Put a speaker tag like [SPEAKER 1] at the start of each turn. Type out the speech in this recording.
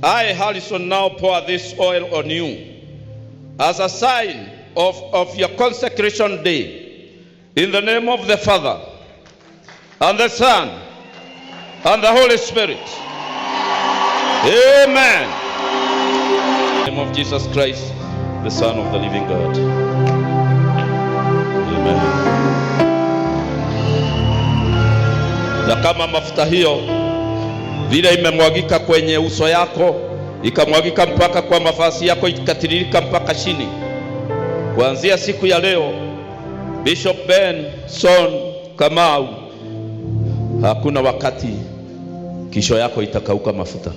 [SPEAKER 1] I, Harrison, now pour this oil on you as a sign of your consecration day. In the name of the Father, and the Son, and the Holy Spirit. Amen. In the name of Jesus Christ, the Son of the living God. Amen. Na kama mafuta hiyo vile imemwagika kwenye uso yako, ikamwagika mpaka kwa mavazi yako, ikatiririka mpaka chini, kuanzia siku ya leo, Bishop Benson Kamau, hakuna wakati kisho yako itakauka mafuta.